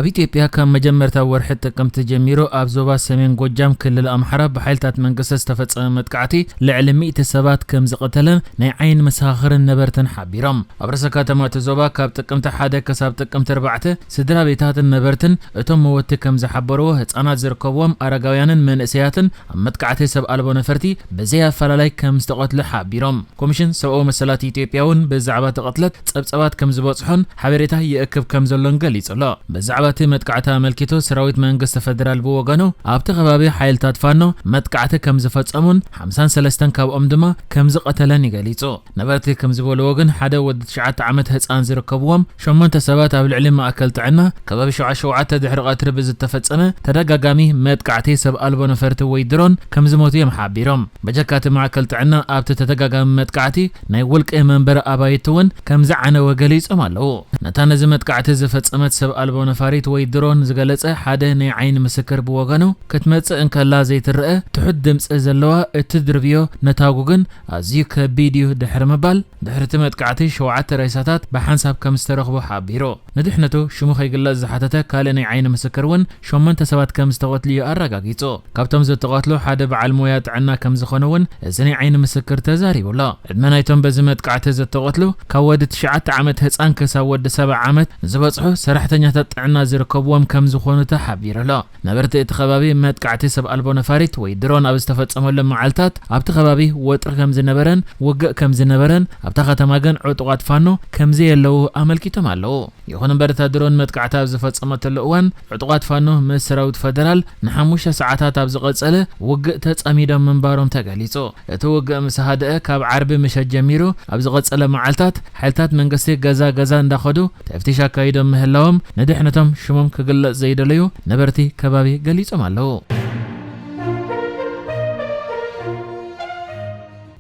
ኣብ ኢትዮጵያ ካብ መጀመርታ ወርሒ ጥቅምቲ ጀሚሩ ኣብ ዞባ ሰሜን ጎጃም ክልል ኣምሓራ ብሓይልታት መንግስቲ ዝተፈጸመ መጥቃዕቲ ልዕሊ ሚእቲ ሰባት ከም ዝቐተለ ናይ ዓይኒ መሰኻኽርን ነበርትን ሓቢሮም። ኣብ ርእሰ ከተማ እቲ ዞባ ካብ ጥቅምቲ ሓደ ክሳብ ጥቅምቲ ኣርባዕተ ስድራ ቤታትን ነበርትን እቶም መወቲ ከም ዝሓበርዎ ህጻናት ዝርከብዎም ኣረጋውያንን መንእሰያትን ኣብ መጥቃዕቲ ሰብ ኣልቦ ነፈርቲ ብዘይ ኣፈላላይ ከም ዝተቐትሉ ሓቢሮም። ኮሚሽን ሰብኣዊ መሰላት ኢትዮጵያ እውን ብዛዕባ እቲ ቅትለት ጸብጸባት ከም ዝበጽሖን ሓበሬታ ይእክብ ከም ዘሎን ገሊጹ ኣሎ። ብዛዕባ እቲ መጥቃዕቲ ኣመልኪቱ ሰራዊት መንግስቲ ፈደራል ብወገኑ ኣብቲ ከባቢ ሓይልታት ፋኖ መጥቃዕቲ ከም ዝፈጸሙን ሓምሳን ሰለስተን ካብኦም ድማ ከም ዝቐተለን ይገሊጹ። ነበርቲ ከም ዝበልዎ ግን ሓደ ወዲ ትሽዓተ ዓመት ህጻን ዝርከብዎም ሸሞንተ ሰባት ኣብ ልዕሊ ማእከል ጥዕና ከባቢ ሸውዓተ ሸውዓተ ድሕሪ ቀትሪ ብዝተፈጸመ ተደጋጋሚ መጥቃዕቲ ሰብ ኣልቦ ነፈርቲ ወይ ድሮን ከም ዝሞቱ እዮም ሓቢሮም። በጀካ እቲ ማእከል ጥዕና ኣብቲ ተደጋጋሚ መጥቃዕቲ ናይ ውልቂ መንበሪ ኣባይቲ እውን ከም ዝዓነወ ገሊጾም ኣለዉ። ነታ ነዚ መጥቃዕቲ ዝፈጸመት ሰብ ኣልቦ ነፋሪት ወይ ድሮን ዝገለጸ ሓደ ናይ ዓይኒ ምስክር ብወገኑ ክትመጽእ እንከላ ዘይትረአ ትሑት ድምጺ ዘለዋ እትድርብዮ ነታጉ ግን ኣዝዩ ከቢድ እዩ ድሕሪ ምባል ድሕሪ እቲ መጥቃዕቲ ሸውዓተ ሬሳታት ብሓንሳብ ከም ዝተረኽቡ ሓቢሩ። ንድሕነቱ ሽሙ ከይግለጽ ዝሓተተ ካልእ ናይ ዓይኒ ምስክር እውን ሸሞንተ ሰባት ከም ዝተቐትሉ እዩ ኣረጋጊጹ። ካብቶም ዝተቐትሉ ሓደ በዓል ሞያ ጥዕና ከም ዝኾነ እውን እዚ ናይ ዓይኒ ምስክር ተዛሪቡ ኣሎ። ዕድመ ናይቶም በዚ መጥቃዕቲ ዝተቐትሉ ካብ ወዲ ትሽዓተ ዓመት ህጻን ክሳብ ወዲ ሰብዓ ዓመት ዝበጽሑ ሰራሕተኛታት ጥዕና ዝርከብዎም ከም ዝኾኑ ተሓቢሩ ኣሎ። ነበርቲ እቲ ከባቢ መጥቃዕቲ ሰብ ኣልቦ ነፋሪት ወይ ድሮን ኣብ ዝተፈጸመሎም መዓልታት ኣብቲ ከባቢ ወጥሪ ከም ዝነበረን ውግእ ከም ዝነበረን ኣብታ ከተማ ግን ዕጡቓት ፋኖ ከም ዘየለዉ ኣመልኪቶም ኣለዉ። ይኹን እምበር እታ ድሮን መጥቃዕቲ ኣብ ዝፈጸመትሉ እዋን ዕጡቓት ፋኖ ምስ ሰራዊት ፈደራል ንሓሙሽተ ሰዓታት ኣብ ዝቐጸለ ውግእ ተጸሚዶም ምንባሮም ተገሊጹ። እቲ ውግእ ምስ ሃደአ ካብ ዓርቢ ምሸት ጀሚሩ ኣብ ዝቐጸለ መዓልታት ሓይልታት መንግስቲ ገዛ ገዛ እንዳኸዱ ተፍቲሽ ኣካይዶም ምህላዎም ንድሕነቶም ሽሞም ክግለጽ ዘይደለዩ ነበርቲ ከባቢ ገሊጾም ኣለዉ።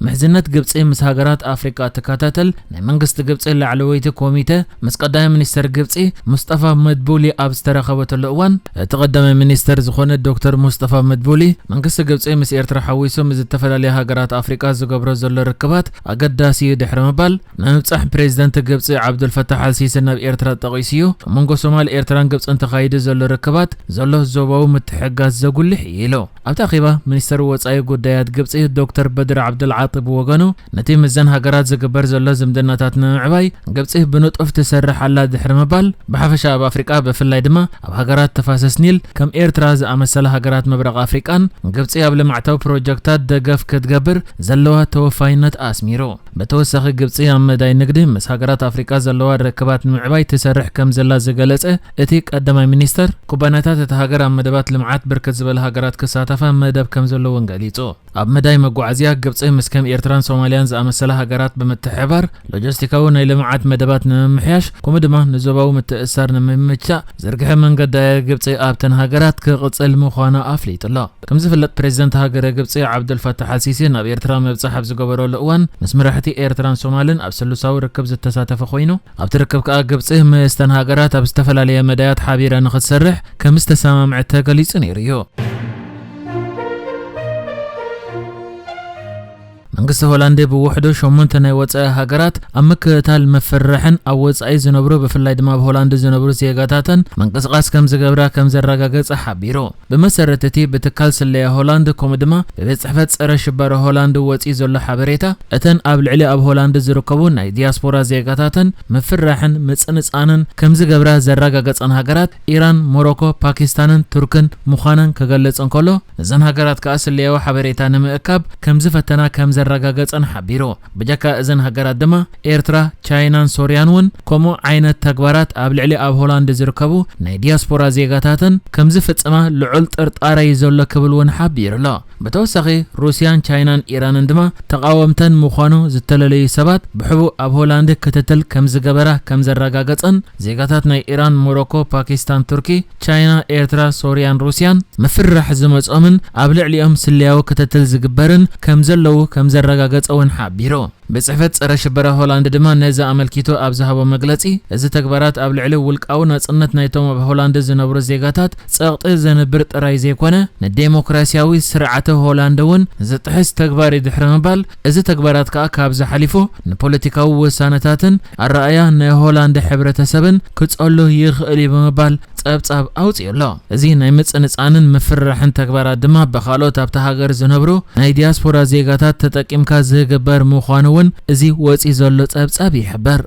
ምሕዝነት ግብጺ ምስ ሃገራት ኣፍሪቃ እትከታተል ናይ መንግስቲ ግብጺ ላዕለወይቲ ኮሚተ ምስ ቀዳማይ ሚኒስተር ግብጺ ሙስጠፋ መድቡሊ ኣብ ዝተራኸበትሉ እዋን፣ እቲ ቀዳማይ ሚኒስተር ዝኾነ ዶክተር ሙስጠፋ መድቡሊ መንግስቲ ግብጺ ምስ ኤርትራ ሓዊሱ ምስ ዝተፈላለያ ሃገራት ኣፍሪቃ ዝገብሮ ዘሎ ርክባት ኣገዳሲ እዩ ድሕሪ ምባል፣ ምብጻሕ ፕሬዚደንት ግብጺ ዓብዱልፈታሕ ኣልሲሲ ናብ ኤርትራ ጠቒሱ እዩ። ኣብ መንጎ ሶማል፣ ኤርትራን ግብጽን ተኻይዱ ዘሎ ርክባት ዘሎ ዞባዊ ምትሕግጋዝ ዘጉልሕ እዩ ኢሉ። ኣብቲ ኣኼባ፣ ሚኒስተር ወጻኢ ጉዳያት ግብጺ ዶክተር በድር ዓብደልዓጢ ብወገኑ፣ ነቲ ምስዘን ሃገራት ዝግበር ዘሎ ዝምድናታት ንምምዕባይ ግብጺ ብንጡፍ ትሰርሕ ኣላ ድሕሪ ምባል፣ ብሓፈሻ ኣብ ኣፍሪቃ ብፍላይ ድማ ኣብ ሃገራት ተፋሰስ ኒል ከም ኤርትራ ዝኣመሰላ ሃገራት ምብራቕ ኣፍሪቃን ግብጺ ኣብ ልምዓታዊ ፕሮጀክታት ደገፍ ክትገብር ዘለዋ ተወፋይነት ኣስሚሩ። ብተወሳኺ ግብጺ ኣብ መዳይ ንግዲ ምስ ሃገራት ኣፍሪቃ ዘለዋ ርክባት ንምዕባይ ትሰርሕ ከም ዘላ ዝገለጸ እቲ ቀዳማይ ሚኒስተር፣ ኩባንያታት እታ ሃገር ኣብ መደባት ልምዓት ብርክት ዝበለ ሃገራት ክሳተፋ መደብ ከም ዘለወን ገሊጹ። ኣብ መዳይ መጓዓዝያ ግብጺ ምስ ከም ኤርትራን ሶማልያን ዝኣመሰላ ሃገራት ብምትሕብባር ሎጂስቲካዊ ናይ ልምዓት መደባት ንምምሕያሽ ከምኡ ድማ ንዞባዊ ምትእስሳር ንምምቻእ ዝርግሐ መንገዲ ኣየር ግብጺ ኣብተን ሃገራት ክቕጽል ምዃኑ ኣፍሊጡ ኣሎ። ከም ዝፍለጥ ፕሬዚደንት ሃገረ ግብጺ ዓብዱልፈታሕ ኣልሲሲ ናብ ኤርትራ ምብጻሕ ኣብ ዝገበረሉ እዋን ምስ መራሕቲ ኤርትራን ሶማልን ኣብ ስሉሳዊ ርክብ ዝተሳተፈ ኮይኑ ኣብቲ ርክብ ከኣ ግብጺ ምስተን ሃገራት ኣብ ዝተፈላለየ መዳያት ሓቢራ ንኽትሰርሕ ከም ዝተሰማምዐት ተገሊጹ ነይሩ እዩ። መንግስቲ ሆላንድ ብውሕዱ ሸሞንተ ናይ ወጻኢ ሃገራት ኣብ ምክትታል ምፍርራሕን ኣብ ወጻኢ ዝነብሩ ብፍላይ ድማ ኣብ ሆላንድ ዝነብሩ ዜጋታተን ምንቅስቓስ ከም ዝገብራ ከም ዘረጋገጸ ሓቢሩ። ብመሰረት እቲ ብትካል ስለያ ሆላንድ ከምኡ ድማ ብቤት ጽሕፈት ጸረ ሽበራ ሆላንድ ወጺኡ ዘሎ ሓበሬታ እተን ኣብ ልዕሊ ኣብ ሆላንድ ዝርከቡ ናይ ዲያስፖራ ዜጋታተን ምፍርራሕን ምጽንጻንን ከም ዝገብራ ዘረጋገጸን ሃገራት ኢራን፣ ሞሮኮ፣ ፓኪስታንን ቱርክን ምዃነን ክገልጽ እንከሎ፣ እዘን ሃገራት ከኣ ስለያዊ ሓበሬታ ንምእካብ ከም ዝፈተና ከም ዘረጋገጸን ሓቢሩ። ብጀካ እዘን ሃገራት ድማ ኤርትራ፣ ቻይናን ሶርያን እውን ከምኡ ዓይነት ተግባራት ኣብ ልዕሊ ኣብ ሆላንድ ዝርከቡ ናይ ዲያስፖራ ዜጋታተን ከም ዝፍጽማ ልዑል ጥርጣረ እዩ ዘሎ ክብል እውን ሓቢሩ ኣሎ። ብተወሳኺ ሩስያን ቻይናን ኢራንን ድማ ተቓወምተን ምዃኑ ዝተለለዩ ሰባት ብሕቡእ ኣብ ሆላንድ ክትትል ከም ዝገበራ ከም ዘረጋገጸን ዜጋታት ናይ ኢራን፣ ሞሮኮ፣ ፓኪስታን፣ ቱርኪ፣ ቻይና፣ ኤርትራ፣ ሶርያን ሩስያን ምፍርራሕ ዝመጾምን ኣብ ልዕሊኦም ስለያዊ ክትትል ዝግበርን ከም ዘለዉ ከም ዘረጋገጸ እውን ሓቢሩ። ቤት ጽሕፈት ጸረ ሽበራ ሆላንድ ድማ ነዚ ኣመልኪቱ ኣብ ዝሃቦ መግለጺ፣ እዚ ተግባራት ኣብ ልዕሊ ውልቃዊ ናጽነት ናይቶም ኣብ ሆላንድ ዝነብሩ ዜጋታት ጸቕጢ ዘንብር ጥራይ ዘይኮነ፣ ንዴሞክራሲያዊ ስርዓተ ሆላንድ እውን ዝጥሕስ ተግባር እዩ ድሕሪ ምባል፣ እዚ ተግባራት ከኣ ካብዚ ሓሊፉ ንፖለቲካዊ ውሳነታትን ኣረኣእያ ናይ ሆላንድ ሕብረተሰብን ክጸሉ ይኽእል እዩ ብምባል ጸብጻብ ኣውጺኡ ኣሎ። እዚ ናይ ምጽንጻንን ምፍርራሕን ተግባራት ድማ ብኻልኦት ኣብታ ሃገር ዝነብሩ ናይ ዲያስፖራ ዜጋታት ተጠቂምካ ዝግበር ምዃኑ እውን እዚ ወጺኡ ዘሎ ጸብጻብ ይሕብር።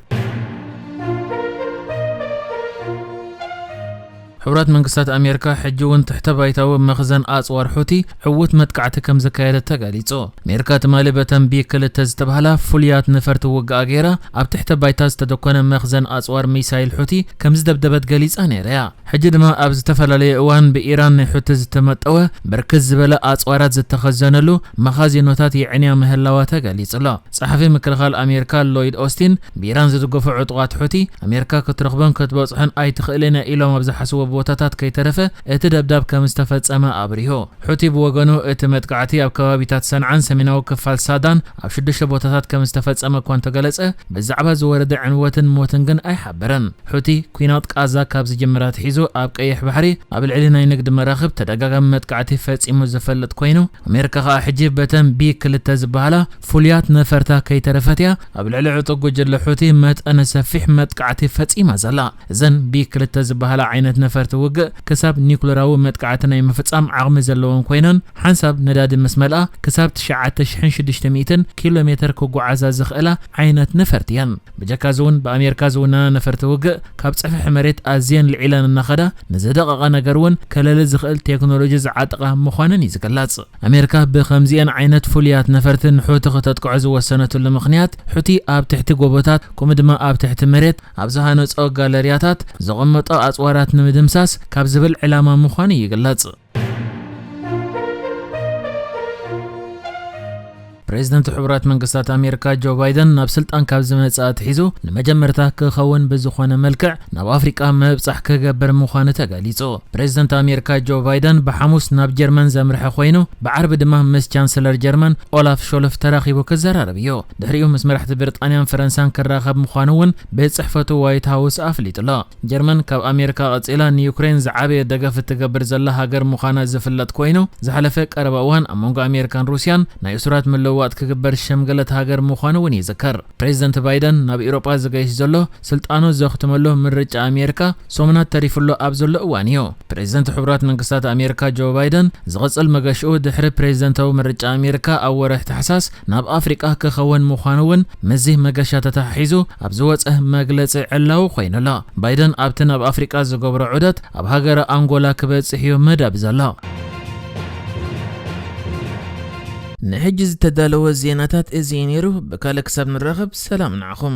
ሕቡራት መንግስታት ኣሜሪካ ሕጂ እውን ትሕተ ባይታዊ መኽዘን ኣጽዋር ሑቲ ዕዉት መጥቃዕቲ ከም ዘካየደት ተገሊጹ። ኣሜሪካ ትማሊ በተን ቢ ክልተ ዝተባህላ ፍሉያት ነፈርቲ ውግኣ ገይራ ኣብ ትሕተ ባይታ ዝተደኮነ መኽዘን ኣጽዋር ሚሳይል ሑቲ ከም ዝደብደበት ገሊጻ ነይራ እያ። ሕጂ ድማ ኣብ ዝተፈላለየ እዋን ብኢራን ናይ ሑቲ ዝተመጠወ ብርክት ዝበለ ኣጽዋራት ዝተኸዘነሉ መኻዚኖታት የዕንያ ምህላዋ ተገሊጹ ኣሎ። ጸሓፊ ምክልኻል ኣሜሪካ ሎይድ ኦስቲን፣ ብኢራን ዝድገፉ ዕጡቓት ሑቲ ኣሜሪካ ክትረኽቦን ክትበጽሖን ኣይትኽእልን እያ ኢሎም ኣብ ዝሓስቦ ቦታታት ከይተረፈ እቲ ደብዳብ ከም ዝተፈጸመ ኣብሪሁ። ሑቲ ብወገኑ እቲ መጥቃዕቲ ኣብ ከባቢታት ሰንዓን ሰሜናዊ ክፋል ሳዳን ኣብ ሽዱሽተ ቦታታት ከም ዝተፈጸመ እኳ እንተገለጸ፣ ብዛዕባ ዝወረደ ዕንወትን ሞትን ግን ኣይሓበረን። ሑቲ ኲናት ቃዛ ካብ ዝጅምር ኣትሒዙ ኣብ ቀይሕ ባሕሪ ኣብ ልዕሊ ናይ ንግዲ መራኽብ ተደጋጋሚ መጥቃዕቲ ፈጺሙ ዝፈልጥ ኮይኑ፣ ኣሜሪካ ከኣ ሕጂ በተን ቢ ክልተ ዝበሃላ ፍሉያት ነፈርታ ከይተረፈት እያ ኣብ ልዕሊ ዕጡቕ ጉጅለ ሑቲ መጠነ ሰፊሕ መጥቃዕቲ ፈጺማ ዘላ። እዘን ቢ ክልተ ዝበሃላ ዓይነት ነፈርቲ ውግእ ክሳብ ኒኩለራዊ መጥቃዕቲ ናይ ምፍጻም ዓቕሚ ዘለወን ኮይነን፣ ሓንሳብ ነዳዲ ምስ መልኣ ክሳብ ትሽዓተ ሽሕን ሽዱሽተ ሚእትን ኪሎ ሜተር ክጓዓዛ ዝኽእላ ዓይነት ነፈርቲ እየን። ብጀካ እዚ እውን ብኣሜሪካ ዝውነና ነፈርቲ ውግእ ካብ ጽፍሒ መሬት ኣዝየን ልዒለን እናኸዳ ንዝደቐቐ ነገር እውን ከለሊ ዝኽእል ቴክኖሎጂ ዝዓጠቓ ምዃነን እዩ ዝግለጽ። ኣሜሪካ ብኸምዚአን ዓይነት ፍሉያት ነፈርቲ ንሑቲ ክተጥቅዖ ዝወሰነትሉ ምኽንያት ሑቲ ኣብ ትሕቲ ጎቦታት ከምኡ ድማ ኣብ ትሕቲ መሬት ኣብ ዝሃነጾ ጋለርያታት ዘቐመጦ ኣጽዋራት ንምድምሳስ ካብ ዝብል ዕላማ ምዃኑ ይግለጽ። ፕሬዚደንት ሕቡራት መንግስታት ኣሜሪካ ጆ ባይደን ናብ ስልጣን ካብ ዝመጽእ ኣትሒዙ ንመጀመርታ ክኸውን ብዝኾነ መልክዕ ናብ ኣፍሪቃ ምብጻሕ ክገብር ምዃኑ ተገሊጹ። ፕሬዚደንት ኣሜሪካ ጆ ባይደን ብሓሙስ ናብ ጀርመን ዘምርሐ ኮይኑ፣ ብዓርቢ ድማ ምስ ቻንስለር ጀርመን ኦላፍ ሾልፍ ተራኺቡ ክዘራረብ እዩ። ድሕሪኡ ምስ መራሕቲ ብሪጣንያን ፈረንሳን ክራኸብ ምዃኑ እውን ቤት ጽሕፈቱ ዋይት ሃውስ ኣፍሊጡ ኣሎ። ጀርመን ካብ ኣሜሪካ ቀጺላ ንዩክሬን ዝዓበየ ደገፍ እትገብር ዘላ ሃገር ምዃና ዝፍለጥ ኮይኑ፣ ዝሓለፈ ቀረባ እዋን ኣብ መንጎ ኣሜሪካን ሩስያን ናይ እሱራት ምልውዋጥ ክግበር ዝሸምገለት ሃገር ምዃኑ እውን ይዝከር። ፕሬዚደንት ባይደን ናብ ኤውሮጳ ዝገይሽ ዘሎ ስልጣኑ ዘኽትመሉ ምርጫ ኣሜሪካ ሰሙናት ተሪፉ ኣሎ ኣብ ዘሎ እዋን እዩ። ፕሬዚደንት ሕቡራት መንግስታት ኣሜሪካ ጆ ባይደን ዝቕጽል መገሽኡ ድሕሪ ፕሬዚደንታዊ ምርጫ ኣሜሪካ ኣብ ወርሒ ታሕሳስ ናብ ኣፍሪቃ ክኸውን ምዃኑ እውን ምስዚ መገሻ ተተሓሒዙ ኣብ ዝወጸ መግለጺ ዕላዊ ኮይኑ ኣሎ። ባይደን ኣብቲ ናብ ኣፍሪቃ ዝገብሮ ዑደት ኣብ ሃገረ ኣንጎላ ክበጽሕ እዩ መደብ ዘሎ። ንሕጂ ዝተዳለወ ዜናታት እዚ እዩ ነይሩ። ብካልእ ክሳብ ንራኸብ ሰላም ንዓኹም።